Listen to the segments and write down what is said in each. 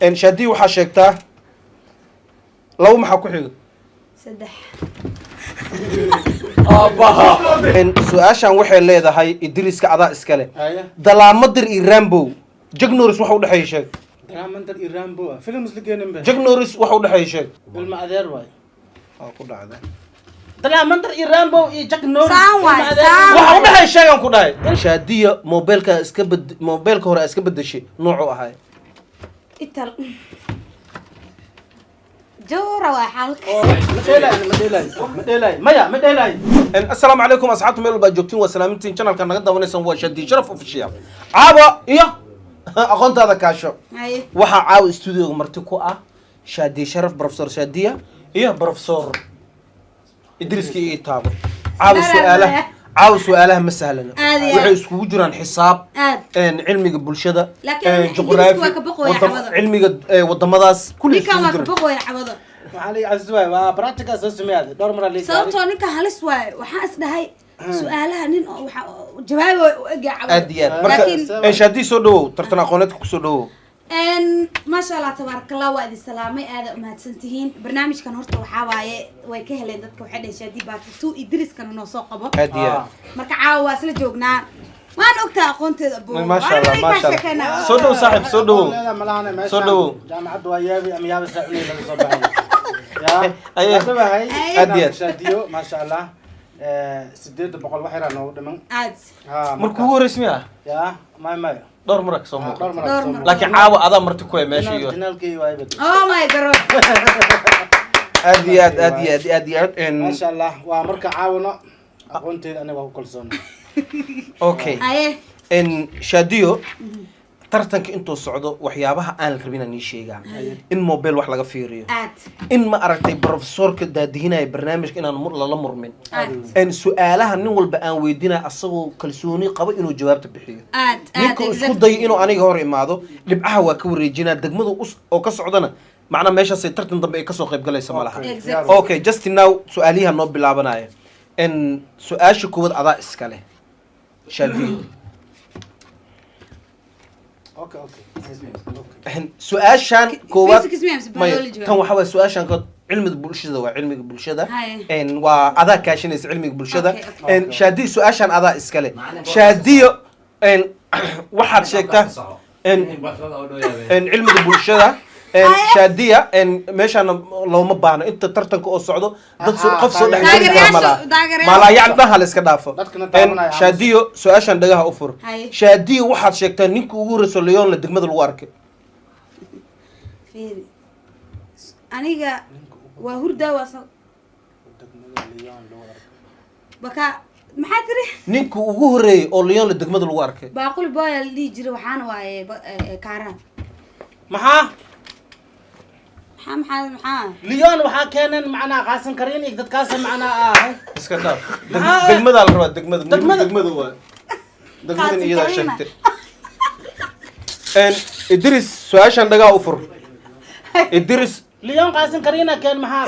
Shaadiya, waxaa sheegtaa labo maxaa ku xiga? Saddex. Su-aashan waxay leedahay, Idriiska adaa iskale. Haye. Dalaamadir iyo Rambo, Chuck Norris waxa udhexeeya sheeg. Dalaamandar iyo Rambo ah film isla keenin be. Chuck Norris waxa udhexeeya sheeg. Ilma adeer waay. Waa ku dhacda. Dalaamandar iyo Rambo iyo Chuck Norris. Saan waay, ilma adeer. saan. Waxa udhexeeya sheegan ku dhahay. Shaadiya, mobilka iska bed, mobilka hore iska bedeshay, noocu ahay? Ital jawra waa xaalka. Ma dheelay, ma dheelay, ma dheelay, maya, ma dheelay. Assalaamu calaykum asxaabta, meel walba aad joogtiin waa salaamintiin. Channelka naga daawanaysaan waa Shaadiya Sharaf Official. Caawa iyo aqoontaada kaasho. Haye. Waxaa caawa studioga marti ku ah Shaadiya Sharaf, Professor Shaadiya iyo Professor Idriiska iyo Itaabo. Caawa su-aalaha, caawa su-aalaha ma sahlana. Aad iyo aad. Waxay iskugu jiraan xisaab, aad cilmiga bulshada, Laakiin Idriiska juqraafi, waa ka boqoya cawada. cilmiga wadamadaas kulli Ninkan iskugu waa ka jiraan. boqoya cawada. Waxaa la casiz waay, waa practical soo sameeyaade dhowr mar lii. Sababtoo ninka halis waaye, waxaan is dhahay su-aalaha nin oo waxa jawaab u egya cawada. Aad iyo aad. Marka Laakiin- Shaadiya, soo dhawow, tartan aqooneedka kusoo dhawow. Maasha Allah, tabaaraka Allah, waa idin salaamay, aada umahadsan tihiin. Barnaamijkan horta waxaa waaye way ka heleen dadka, waxay dhaheen Shaadi part two, Idriiskana noo soo qabo. Aad iyo aad. Marka caawa waa isla joognaa, waan ogtahay aqoonteeda abo. Maasha Allah, maasha Allah. Soo dhawow saaxiib, soo dhawow. Soo dhawow. Jaamacadda waa yaabi ama yaabi saacunay laga soo baxay ya. Aye. Waa dhawahay. Aad iyo aad. Shaadiyo, maasha Allah, 800 wax yaraa noogu dhiman. Aad. Ha. Marka ugu horreys miya? Ya, may may. Dhowr mar ka soo Ha, muuqata. dhowr mar Dhowr soo mar. muuqata. Laakiin caawa adaa marti ku meesha iyo Janaalkii waay bad. Oh my God. Aad iyo aad, aad iyo aad, aad iyo aad. Maasha Allah, waa marka caawino aqoonteeda aniga waa ku kalsoona. Okay. Haye. Shaadiyo, tartanka intuu socdo waxyaabaha aan la rabin aan ii sheegaa: in mobile wax laga fiiriyo, aad in ma aragtay professorka daadihinaya barnaamijka inaan lala murmin, aad su-aalaha nin walba aan weydiinaya asagoo kalsooni qabo inuu jawaabta bixiyo. Aad aad. Ninka isku dayo inuu aniga hor imaado, dhibcaha waa ka wareejinaa. Degmada us oo ka socdana macnaa meeshaasay tartan dambe ay kasoo qayb galaysa ma laha. Exactly. Okay, just now su-aaliyaha noo bilaabanaya. Su-aasha koowaad adaa iska leh, Shaadiyo. Okay. Su-aashan koowaad Physics miya mise maya, biology? Tan waxaa waye su-aashan kood cilmiga bulshada, waa cilmiga bulshada. Haye. Waa adaa kaashanaysa cilmiga bulshada. Okay. Shaadiyo, su-aashan adaa iska leh. Shaadiyo, waxaad sheegtaa cilmiga bulshada. Shaadiya, meeshaana looma baahno inta tartanka oo socdo dad qof soo dhex geli kara malaha. Taageerayaasha. Malaayac dhaha la iska dhaafo. Dadkana daawanaya. Shaadiyo, su-aashan dhagaha u fur. Haye. Shaadiyo, waxaad sheegtaa ninka ugu horeyso Leon la degmada lagu arkay. Fiiri, aniga waa hurdaa, waa Degmada Leon lagu arkay. Baka maxaa tiri? Ninka ugu horeeyey oo Leon la degmada lagu arkay. Baaquli boya la dhihi jiray, waxaana waaye kaaraan. Maxaa? Maxaa maxaa maxaa? Leon waxaa keeneen macnaa qaasan karin iyo dadkaas macnaa ah. Iska dhaaf. Maxaa? Degmadaa la rabaa, degmada. Degmada? Degmada waa degmadan. Qaasin Iyadaa Karina. sheegtay. Idris, su-aashan dhagaa u fur, Idris. Leon qaasan karina keen maxaa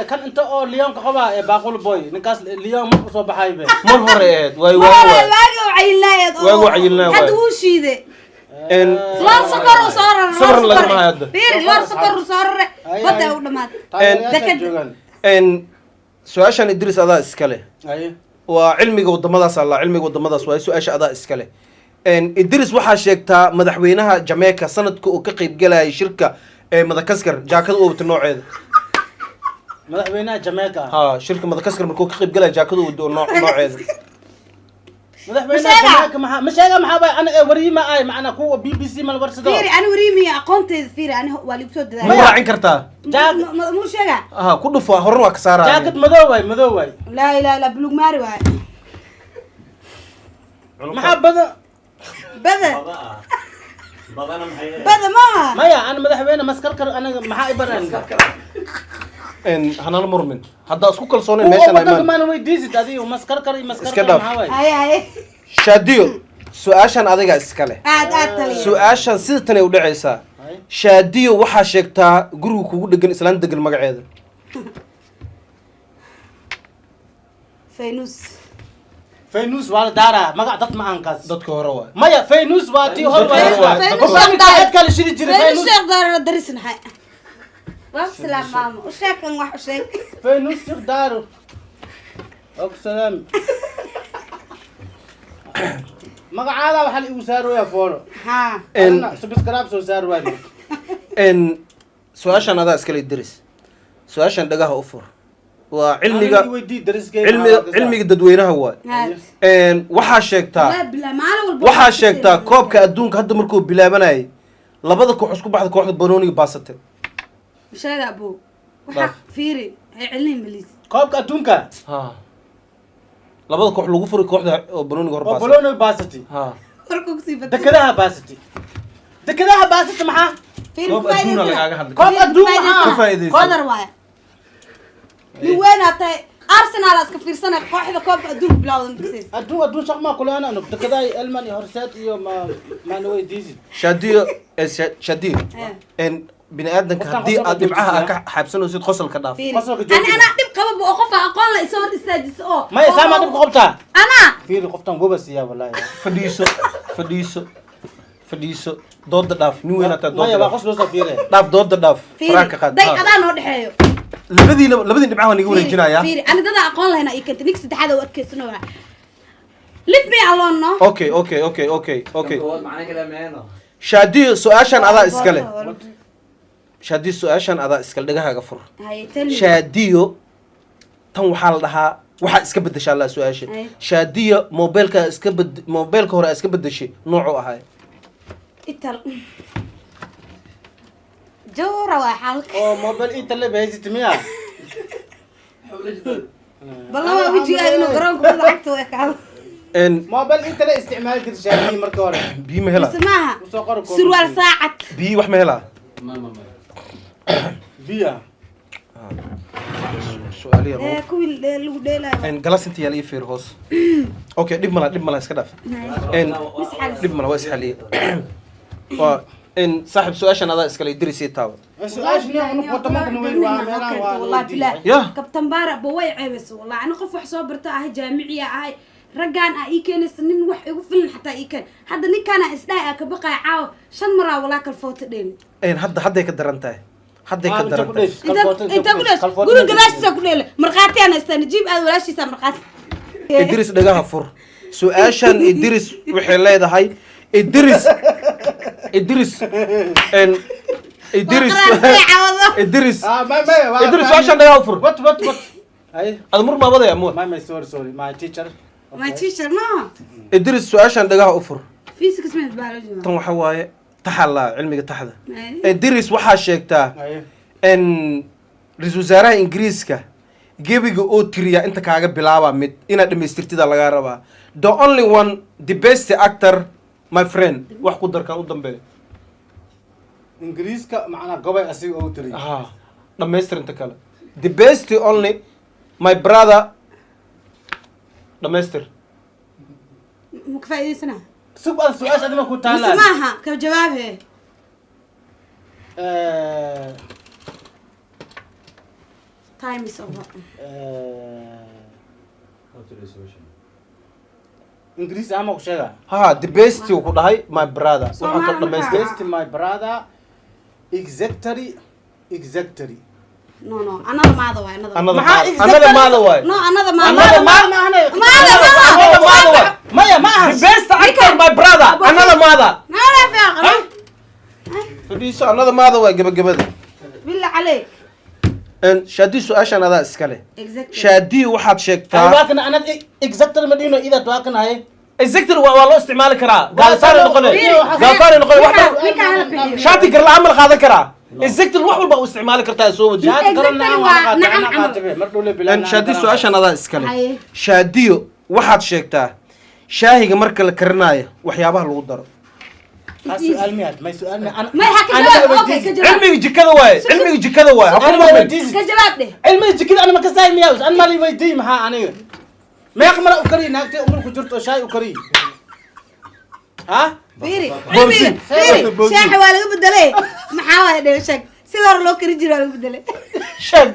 kan inta oo Leon ka qabaa ee baaqul boy, ninkaas Leon mar usoo baxay be. Mar hore eed waay. Waay. Waay waay. Waagi u cayilnaayeed oo Waagi u cayilnaa, hadda waay. wuu shiiday, loor sokor uu soo raray. Sabar loor lagama sokor. hayo hadda. Fiiri, loor sokor uu soo raray. Ay, badda ay. u dhamaatay. Taageerayaasha Deked. joogaan. Su-aashan Idris adaa iska leh. Aye. Waa cilmiga wadamadaas alla, cilmiga wadamadaas waaye. Su-aasha adaa iska leh. Idris, waxaa sheegtaa madaxweynaha Jamaica sanadka uu ka qayb galayay shirka ee Madagaskar jaakada uu wata nooceeda. Madaxweynaha Jamaica? Ha, shirka Madagaskar markuu ka qayb galaya jaakada uu wato nooceeda. Madaxweynaha Ma sheega? Jamaica maxaa ma sheega, maxaa bay ana ee wariye ma ay macnaa kuwa BBC ma la warsado. Fiiri, ani wariimiya aqoonteeda, fiiri, ani waa ligu soo Ma dadaalay. raacin kartaa? Muu sheegaa? Ha, ku dhufo, horena waa ka saaraya. Jaakad madow waay, madow waay. Laa ilaha illa, bulug maari waay. Maxaa badan? Bada bada maaha. Maya, ana madaxweyne maskarkar aniga maxaa i baran? Hanala murmin haddaa isku kalsoonayn kuwa meeshan wadanka imaan. maana weydiisid adiga maskarkar iyo Iska maskarkar dhaaf. maxaa waay? Haye haye. Shaadiyo, su-aashan adiga iska leh. Aad aad taliya. Su-aashan sida tanay u dhacaysaa. Hay. Shaadiyo, waxaa sheegtaa guriga kugu dhegan islaan degan magaceeda. Faynus. Faynus waa la daaraa, magac dad ma ahan kaas. Dadka hore waay. Maya, Faynus waa tii hor. Dadka hore waay. Faynus waa Sheekh Daahir. kala shidi jiray. Faynus Faynus. Sheekh Daahir darisnahay. Waa salaam maama. U sheeg kan, wax u sheeg. Faynus Sheekh Daahir og salaam. Magacaada waxaa la igu saarooyaa follow. Ha. Subscribe soo saar waay. Su-aashan adaa iskale, Idris. Su-aashan dhagaha u fur, waa cilmiga weydii dariskeyga. Cilmiga dadweynaha waay. Haad. Waxaa sheegtaa Waa bilaa maalin walba. Waxaa sheegtaa koobka adduunka hadda markuu bilaabanayay, labada koox isku baxda, kooxda banooniga baasate. Sheega abu. Waxa Dhaaf. fiiri. Hay celin bilis. Koobka adduunka. Ha, labada koox lagu furay, kooxda oo banooniga hor oo baasate. Bolono baasati. Ha. Warku ku sii batay. Dekedaha baasati, dekedaha baasati maxaa? Fiiri. Koob adduuna lagaaga hadlay. Koob adduun maxaa? Ka faa'iidayso. Qodar waay. Nin weyn aad tahay. Arsenal iska fiirsanay kooxda koobka adduunka bilowdan bixis. Adduun shaq maa kulaana anug dekedaha elman iyo Horseed iyo ma maana weydiisid. Shaadiyo, Shaadiyo. Eh. Bini aadanka Qoftaan haddii qosolka aad dhibcaha aad ka joojisaa. xaabsanaysid, qosolka dhaaf. Fiiri. Qosolka Ani joojiga. anaa dhib qaba oo qof aan aqoon la isoo hor istaajiso oo. Maya, saamaa dhib ku qabtaa? Anaa. Fiiri, qoftaan goba siiyaa wallahi. Fadhiiso, fadhiiso, fadhiiso, dooda dhaaf. Nin weyn aad tahay. Maya, dooda waa dhaaf. qos loo soo fiire. Dhaaf, dooda dhaaf. Fiiri. Faraha ka qaad. Day Ha. adaa noo dhexeeyo. Labadii dhibcaha waan iga wareejinayaa. Fiiri, ani dada aqoon lahayna ii keentay. Ninka saddexaad oo adkaysano waay. Leave me alone, no. Okay. Shaadiyo, su-aashan adaa iskale. Shaadiyo, su-aashan adaa iskale, dhagahaaga fur. Haye, tell me. Shaadiyo, tan waxaa la dhahaa waxaa iska bedeshaa la su-aasha. Ay. Shaadiyo, mobilka iska bed, mobilka hore iska bedeshay, noocuu ahay? Ital. Jawra waa xaalka. Oo mobile inta le bahaysid miya? Balla waa wejiga inuu garoonka kubadda cagta u ekaado. Mobile inta le isticmaali jirta Shaadiyi marka hore. Biyo ma helaa? Mise maaha. Usoo qoro. Surwaal saacad. Biyo wax ma helaa? Biya. Su-aaliya. Ee, kuwii lagu dheelayo. Galas inta yaala ii fiir hoos. Okay, dhib mala, dhib mala, iska dhaaf. Misxalis. Dhib mala, waa isxaliyey. Waa saaxib, su-aashan adaa iskale, Idris ii taabo. Su-aasha nin unug wadamanka nuweyn waa meelahan waa. Wallahi bilah. Yah. Kabtan Baara ba way ceebaysa wallahi. Ani qof wax soo barta ahay, jaamiciya ahay, raggaan aa ii keenaysa, nin wax igu filan xataa ii keen. Hadda ninkaan aa isdhahay aa ka baqaya caawa shan maraa walaa kalfoota dheeli. Hadda hadday ka daran tahay, hadday ka daran tahay. Inta ku dhees guri gadaashiisa ku dheele, markhaati aan haystaa. Najiib aad walaashiisa markhaati. Idris, dhagaha fur. Su-aashan Idris waxay leedahay, Idris, Idris, Idris, Idris, Idris, su-aashan dhagaha fur. What, what, what? Ay. Ad mur maabadaya mu. My, sorry, sorry, my teacher. My teacher, no. Idris, su-aashan dhagaha u fur. Physics math biology. Tan waxa waaye taxalla, cilmiga taxda. Idris, waxaa sheegtaa Ay. Ra-iisul wasaaraha Ingiriiska gebiga oo tiriya inta kaaga bilaaba mid inaad dhamaystirtida lagaa rabaa. The only one, the best actor, my friend, wax ku darkaan u dambeeya. Ingiriiska macnaa gobay asiga oo tiri. Ha, dhamaystir inta kale. The best only my brother, dhamaystir. Ma ka faa'iidaysana? Sug ad su-aasha adima ku Mise taalaan. Maaha ka jawaabhe. Time is over. Ingiriis ama ku sheega. Ha, the best uu ku dhahay my brother, waxaa ka Soomaali. dhamaystir. Best my brother, exactly, exactly. No, another maada waay, another. Another. Maxaa Maada, another maada waay. No, another maada. Another maada ma ahane. Maada maada. Another maada waay. Maya, ma aha. The best actor, my brother, another maada. Nala fiiqan. Fadhiiso, another maada waay gabagabada. Billah عليك. Shaadi, su-aashan adaa iskale. Exactly. Shaadi, waxaad sheegtaa waa kana anad exactly ma dhino idaad waa kana haye. Exactly waa loo isticmaali karaa, gaaltaanay noqone, gaaltaanay noqone wax badan. Ninka hala bixiyo. Shaati garla-aan ma la qaadan karaa? Exactly wax walba u isticmaali kartaa, soo wadi. Shaati Exactly garan waa nacam camal. mar dhowle bilaan. Shaadi, su-aashan adaa iskale. Haye. Shaadiyo, waxaad sheegtaa shaahiga marka la karinaayo waxyaabaha lagu daro. Su'aal miyaad may su'aal mi May ha ka jawaab, okay, ka jawaab. Cilmiga jikada waaye, cilmiga jikada waaye, ha ku murmin. Ka jawaab dheh. Cilmiga jikada ana ma ka saay miyaa? An mali weydiiy maxaa aniga meeq mara u kariy naagtay umur ku jirto oo shaay u kariy ha. Fiiri. Boobsi. Fiiri. Boobsi. Shaaxa waa laga bedelay. Maxaa waay dheh, sheeg. Sida hore loo kari jiray waa laga bedelay. Sheeg.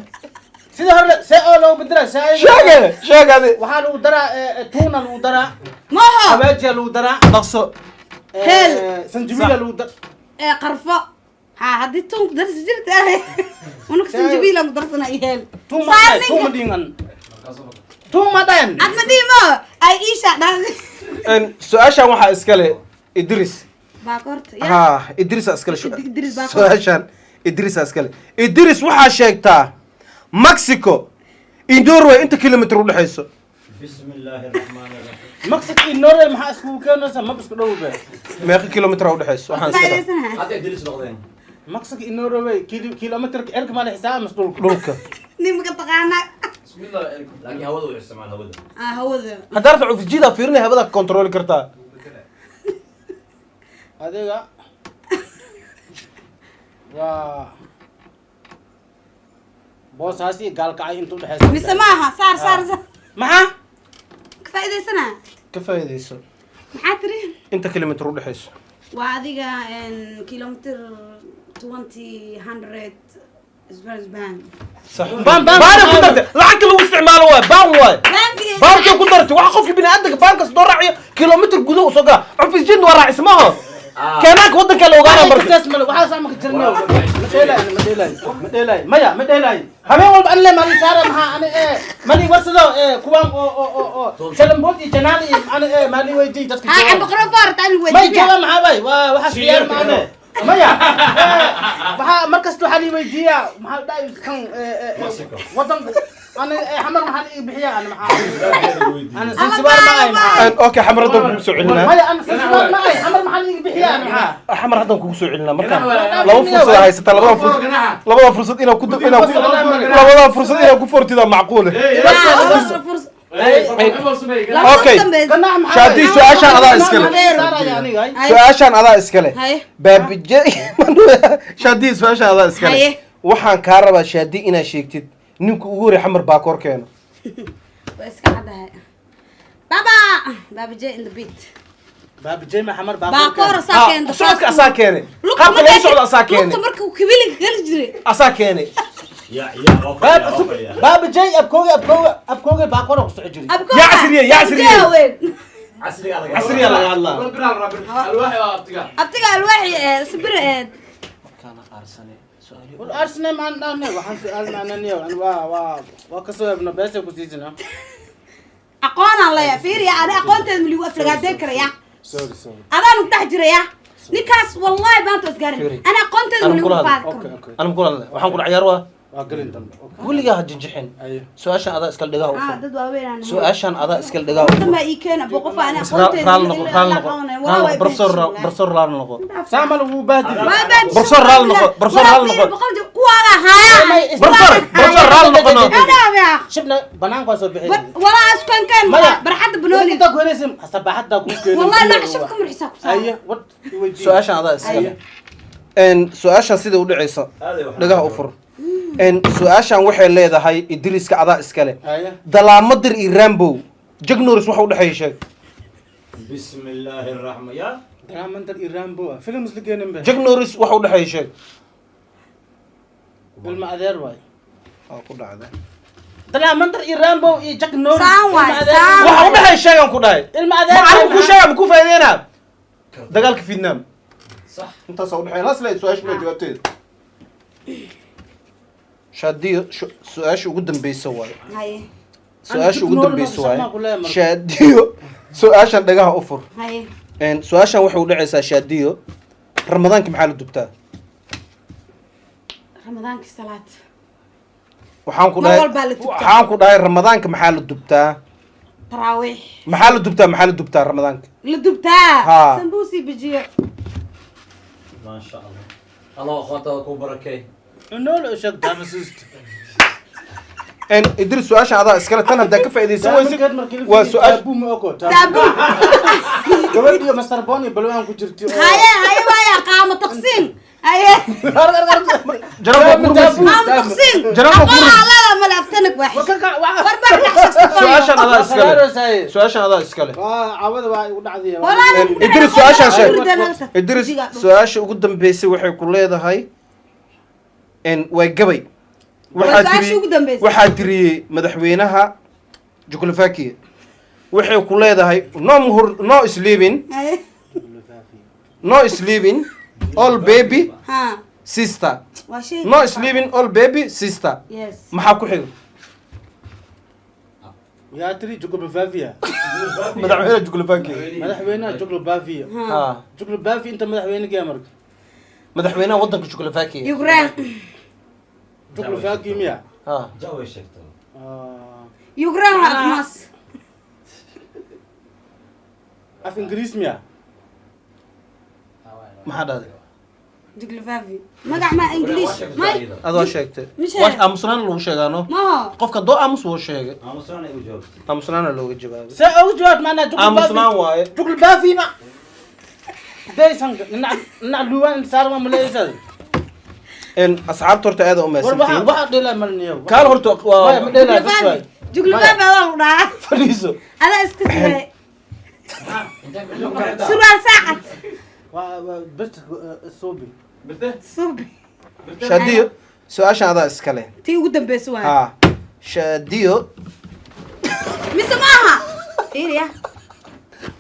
Sida hore see oo loogu bedelaa shaayga. Sheege, sheeg adi. Waxaa lagu daraa tuuna lagu daraa. Maho. Xawaajiya lagu daraa. Dhaqso. Heel. Sanjabiila lagu daraa. Ee qarfo ha, haddii tuun ku darsi jirta, unaka sanjabiil aan ku darsana iyo heel. Tuun ma Saar dhayn, tuun ma ninka. dhiingan, tuun ma dhayn. Ad ma dhiimo ay iisha dha. Su-aashan waxaa iskale Idris. Baakoorta ya. Ha, Idrisa iskale. Idris baa. Su-aashan Idrisa iskale. Idris, waxaa sheegtaa Mexico iyo Norway inta kilomitr udhexayso. بسم الله الرحمن الرحيم. Mexico iyo Norway maxaa iskugu keenaysa? Maba isku dhow be. Meeqa kilomitr udhexayso waxaan iska dhaaf. Faa'iidaysanaha. هذا ادريس نقدين. Mexico iyo Norway kilometerka cirka maa la xisaaba mas dhulka? Dhulka. Nimaka taqaanaa. بسم الله، لكن هوده يستعمل هوده. Ah, hawada. Haddaa rabta cufjiida fiirinay, hawada kontrooli kartaa. Adiga waa boosaasi gaalkacay inta udhexaysa. Mise maaha? Saar, saar, saar. Maxaa? Ka faa'iidaysanaha. Ka faa'iidayso. Maxaa tiri? Inta kilomitr udhexayso. Waa adiga kilometer 20 100 sban. Sax. Baan, baan, baana ku baan. dartay, lacagta lagu isticmaalo waay, baan waay. Baanki. Baankay ku dartay waxa qofka bini'aadanka baankas doo raaciyo kilomitr gudaha usoo gala. Cufisjid waa raacis maaha, keenaanka waddanka la ogaana marka. Saas male, waxaas ama ka jirnayo. Ma dheelay, ma dheelay, ma dheelay, maya, ma dheelay. Habeen walba an le mali saara, maxaa ani mali warsado kuwaan oo shalambood iyo janaal iyo ani mali weydii dadka Ha. jooga. Camba qarofoor taan. May Weydiiya. jooga, maxaa waay, waa waxaas ciyaar maano, maya. Waxaa markasta waxaa lii weydiiyaa, maxaa la dhahay kan Mexico. Wadanka ani xamar maxaa la ii bixiyaa? Ani maxaa ana Zanzibar ma ay, maxaa? Okay, xamar haddaan kugu soo celinaa. Maya, ana Zanzibar ma ay, xamar maxaa la ii bixiyaa? Ani maxaa? Xamar haddaan kugu soo celinaa. Markaan laba fursad haysataa, labada fursad, labada fursad inaad ku inaad ku labada fursad inaad ku fortida macquule. Okay. Ganax maxaa? Shaadi, su-aashaan adaa iskale. Saaraya aniga ay. Su-aashaan adaa iskale. Haye. Baabije Shaadi, su-aashaan adaa iskale. Haye. Waxaan kaa rabaa, Shaadi, inaad sheegtid ninka ugu horey xamar baakoor keeno. Waa iska caddahay, baba baba J in the beat. Baaba Jeyma xamar. Baakoor asaa keenta. Socodka asaa keenay, qaabka lagu socdo asaa keenay. Lugta markuu kibilinka kali jiray. Asaa keenay. يا يا وفر. Baaba Jey abkooge abkooge abkooge baakoor ku soco jiray. Yaa casriye, yaa casriye. عسري على Casriya laga hadlaa. Abtiga alwaaxi ee sibir ee. War Arsenal maan dhahnay, waxaan su'aal maananiyo an waa kasoo ebno beesa ku siisina. Aqoonaan leeyahay, fiiriya, ani aqoonteeda ma ligu aflagaadeyn karaya? Sorry, sorry. Adaanu dhex jiraya ninkaas, wallahi maanta isgaarin. Fiiri. Ani aqoonteeda ma Anam ligu kula hadla. faadi Okay. karo. Okay. Anam kula hadla, waxaan kula ciyaar waa. Waa gelin dambe, okay. Weligaa ha jinjixin. Ayo. Su-aashaan adaa iskala dhegaha u ah fur. Dad waaweyn aan. Su-aashaan adaa iskala dhegaha u Wadan fur. baa ii keena boqof, ani aqoonteeda Raali noqo, raali noqo, raali noqo, professor, professor, raali noqo. Saamal wuu baadil. Professor, raali noqo, professor, raali noqo. Kuwaaga haaya. Professor, professor, raali noqo no. Shibna banaanka waa soo bixi. Walaa iskankan. Maya. Barxadda banooni. Intaa ku helaysa sabaxadda ku keenay. Wallahi nacshaf ka marxisaa ku saar. Ayo, wad iweydiin. Su-aashaan adaa iskale. Su-aashaan sida u dhacaysa dhagaha u fur. Su-aashaan waxay leedahay, Idriiska adaa iskale. Ayo. Dalaamadir iyo Rambow Jagnoris waxa u dhexeeya sheeg. بسم الله الرحمن يا Dalamantar iyo Rambo ah film isla keenin be. Jagnoris waxa u dhexeeya sheeg. Ilma adeer waay. Waa ku dhacday. Dalamantar iyo Rambo iyo Jack Norris. Saan waay, Ilma adeer. saan. Waxa u dhexeeya sheegan ku dhahay. Ilma adeer. Macalinku ku sheega ma ku faa'iideynaa dagaalka Vietnam? صح. Intaasaa udhexeeya lasla su-aasha ma jawaabteeda, Shaadiyo. Su-aasha ugu dambeysa waaye. Haye. Su-aasha ugu dambeysa Shaqmaa waaye. ku leeyahay marka. Shaadiyo, su-aashan dhagaha u fur. Haye. Su-aashan waxay u dhacaysaa, Shaadiyo, ramadaanka maxaa la dubtaa? Ramadaankii salaad. Waxaan ku Mar dhahay walbaa la dubtaa. Waxaan ku dhahay, ramadaanka maxaa la dubtaa? Taraawiix. Maxaa la dubtaa? Maxaa la dubtaa ramadaanka? La dubtaa? Ha. Sambuusi, bijiyo. ما شاء الله، الله اخواتك وبركه. Nool u sheeg daamasuust. Idris, su-aashan adaa iskale. Tan haddaa ka faa'iidaysan weysid waa su-aasha. Taabu ma ogo. Taabu. Gabadh iyo Master Boni balwaan ku jirtay oo Haye, haye, waaya qaamo taqsiin, haye. Jarabo kurmaysi. Qaamo taqsiin. Jarabo aqoon kurmaysi. aa leedahay male aftanag wax barbar dhaxshasta. Su-aashan adaa iskale, su-aashan adaa iskale. Waa cawada waa igu dhacday. Idris, su-aashaan sheeg. Idris, su-aasha ugu dambeysay waxay ku leedahay waa gabay. Waxaa Waa su-aashii tiri ugu dambeysay. Waxaa tiriyey madaxweynaha Juglovakia. Waxay ku leedahay no muhur, no sleeping, Haye. no sleeping all baby Ha. sister. Waa shay. No sleeping all baby sister. Yes. Maxaa ku xiga? Yaa tiri Juglovakia? Madaxweynaha Juglovakia. Madaxweynaha Juglovakia. Ha. Ha. Juglovakia inta madaxweyne gaya marka? Madaxweynaha waddanka Juglovakia. Ukraine. Juglovakia miya? Ha. Jaway sheegto. Ah, Ukraine waa afmaas. Af Ingiriis miya? Maxaa dhahday? Juglovavi magac ma English may. Aad waa sheegtay. Mise- Waa aamusnaan lagu sheegaano. Maho. Qofka doo aamus wuu sheegay. Aamusnaan ay u jawaabtay. Aamusnaana looga jawaabay. See ugu jawaab macnaa? Aamusnaan waaye. Juglovakia ma daysan dhinac dhinac luwaan saarma maleysa. Asxaabta horta aad u War waxa mahadsantihiin. Waxa dheelay malniyo. Kaan horta waa Maya, ma dheelay bas waay. Juglovavi, Juglovavi adaa lagu dhahaa. Fadhiiso. Adaa iska siray surwaal saacad. Waa bas suubi. Birte? Subi. Shaadiyo, su-aashan adaa iskale. Tii ugu dambeysa waay. Ha, Shaadiyo. Mise maaha? Fiiriya,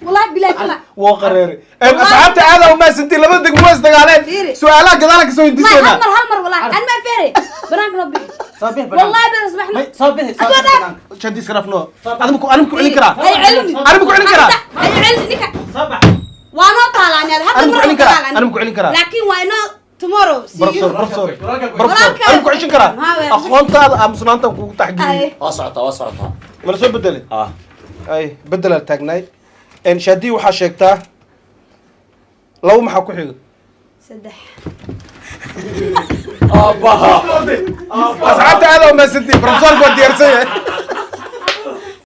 wallahi bilaa kala. Wuu qareeray. Asxaabta aad u mahadsantihiin. Labada degmo waa isdagaaleen. Fiiri. Su-aalaha gadaala kasoo Ma hal hindiseena. mar, hal mar, wallahi an ma feere banaanka noo bixi. Soo bix banaan. Wallahi bila subaxna. May soo bixi, soo Adoo bixi dhaaf. banaanka. Shaadi, iska dhaaf. No, adigu ku celin karaa. Hay celini. Anigu ku celin karaa. Hay celini ninka. Soo bax. Waa noo taalaan hadda. Anigu ku Mar celin karaa. Anigu ku celin karaa. Laakiin waa inoo tomorrow. See you. Professor, professor, professor, anigu ku ceshan karaa. Haa, Aqoontaada aamusnaantan kugu taxgeliyey. Ay. Waa socotaa, waa socotaa. Mala soo bedelay? Ah. Ay bedelaa taagnaay. Shaadi, waxaa sheegtaa labo maxaa ku xiga? Saddex. Aabbaha. Asxaabta aad u mahadsantihiin. Professorku waa diyaarsan yahay.